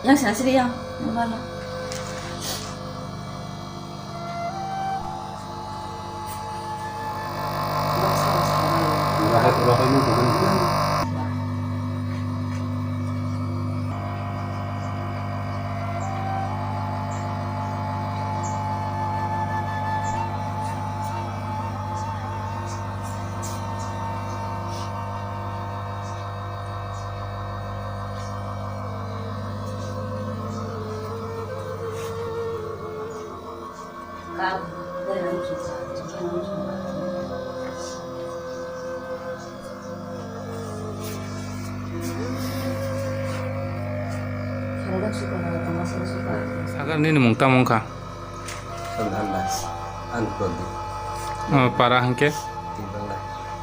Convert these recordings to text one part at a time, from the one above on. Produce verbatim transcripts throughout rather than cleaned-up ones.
Yang sasri yang, yang mana? Sagar nini mung tamo wngkha? Sandhan Das, Anprodi. Oh, para hwnkhe? Tibang Das.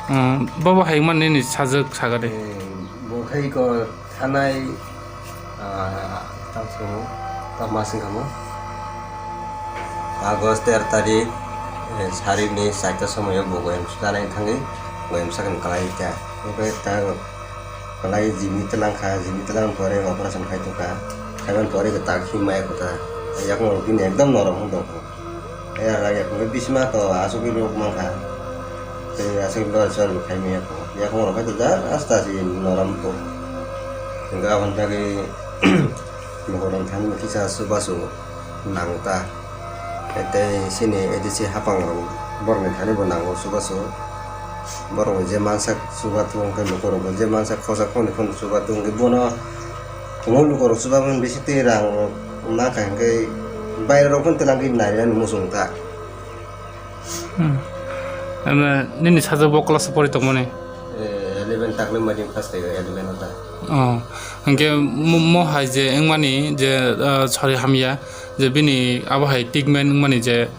Oh, bobo hai wngmani nini sajwk sagar de? Eh, bo khai ko Thanai, ah, tang sumo, tang masing kamo. August ter tarik, eh, sari ni saita somoyo bo goyam sudanai thangwi, goyam sakni kalai ta. Oke ta kalai jimi telang kha, jimi telang pore operation khai tongkha. Khaiban pore ke tak himma ekota. Yakung bini ekdom norom wng tongkha. Ayang lagi aku bisma to asuk ilu mangkha. Tei asuk ilu asuk ilu khai maya ko. Ya ko rok itu jar asta si noram to. Enggak awan lagi noram thani kisa subasu nang ta. Tei sini edisi hapang rok borok ni thani bo nango subasu. Borok je mansak suba tong ke lukorok je mansak khosa khoni khoni suba tong ke bono. Tongmung lukorok chubaman bisi twi rang mankha hwnkhe bairerok phano twlangwi nainani muchung ta. Hmm. Ano nini sajwk bo class pori tongmani? Eh, eleven takle madi pass khaio, eleven o ta. Oh, hwnkhe mo, mo hai je wngmani je, ah, sori hamya je bini abo hai treatment wngmani je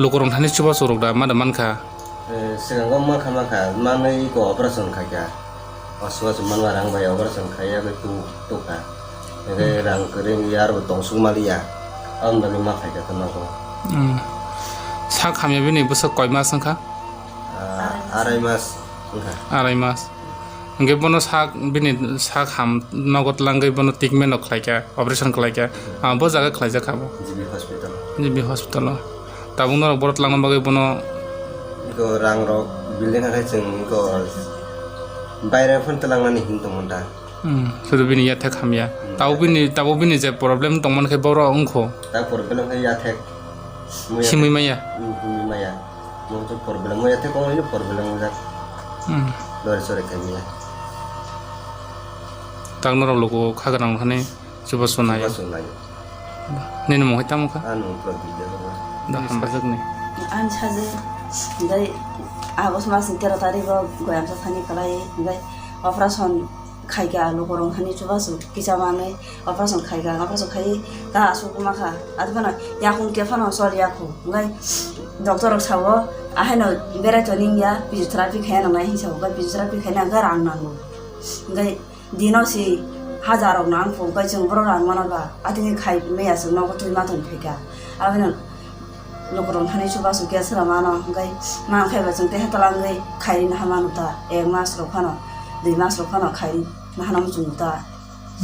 Lukurok thani chubachu rok da ma da mankha. Eh, swkango mankha mankha, manwi iko operation khaikha. O chubachu manma rang bai operation khaiya bai tu tukha. Eke rang kwrwi wngya aro tong suk maliya. Aboni bagwi ma khaikha khe nogo. Hmm. Sak hamya bini bwswk koi mas wngkha? Ah, arai mas wngkha. Arai mas. Hwnkhe bono sak, bini sak ham nogo twlangwi bono treatment rok khlaikha, operation khlaikha. Ah, bo jaga khlaijak kha bo? G B hospital. G B hospital o. Tabuk norok borok twlangna bagwi bono. Iko rang rok building hakhai chwng iko baire phano twlangnani hin tongmani da. Hmm, sudu bini yathek hamya. Hmm. Tabuk bini, tabuk bini je problem tongmani khe borok wngkho. Ta problem khe yathek. Simui maya? Hmm, simui maya. Mo to problem mo yate ko ini problem mo jak. Hmm. Dori sore kami ya. Tang norok luku khagrang hani chubasu nai. Chubasu nai. Nini mung hai tamo kha? Anu problem de ko. Da hambai. Sajak ni. An sajak dai August mas ni tero tarikh o goyam sa thani kalai dai operation khaikha lukurok hani chubachu kisa manwi operation khaikha, operation khaiwi ta aswk wngma kha. Abo phano yakung khe phano chol yakho. Hwnkhe doctor rok sao, ahaino berai toni wngya, physiotherapy khaina nangnai hinwi sao. Hwnkhe physiotherapy khaina hwnkhe rang nango. Hwnkhe dino si hajar rok nang kho, hwnkhe chwng bohrok rang mano ba, atini khai maya chwng nogo twi ma tong phaikha. Abo phano Lukurok thani chubachu khe sra mano, hwnkhe ma khe ba chwng teha twlangwi khairi naha manu ta, ek mas rok phano, dui mas rok phano khairi naha nang chwng ta.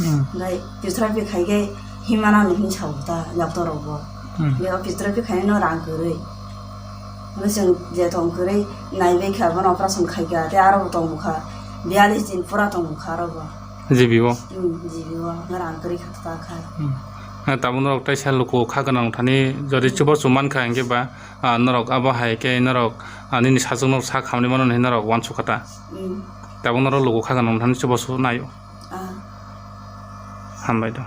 Hmm. Hwnkhe physiotherapy khai khe himma nang hinwi sao ta doctor rok bo. Hmm. Hwnkhe o physiotherapy khainai no rang kwrwi. Hwnkhe chwng je tong kwrwi naibai kha, bono operation khai kha, tei aro bo tong bwkha biyalish din pura tong bwkha aro bo. G B o? Hmm, G B o, hwnkhe rang kwrwi kha ta kha. Hmm. Tabuk norok teisa luku kha gwnang thani jodi chubachu man kha hwnkhe ba, ah, norok abo hai khe norok, ah, nini sajwk norok sak hamni mano hinwi norok uansuk kha ta. Hmm. Tabuk norok luku kha gwnang thani chubachu naio. Ah. Hambai do.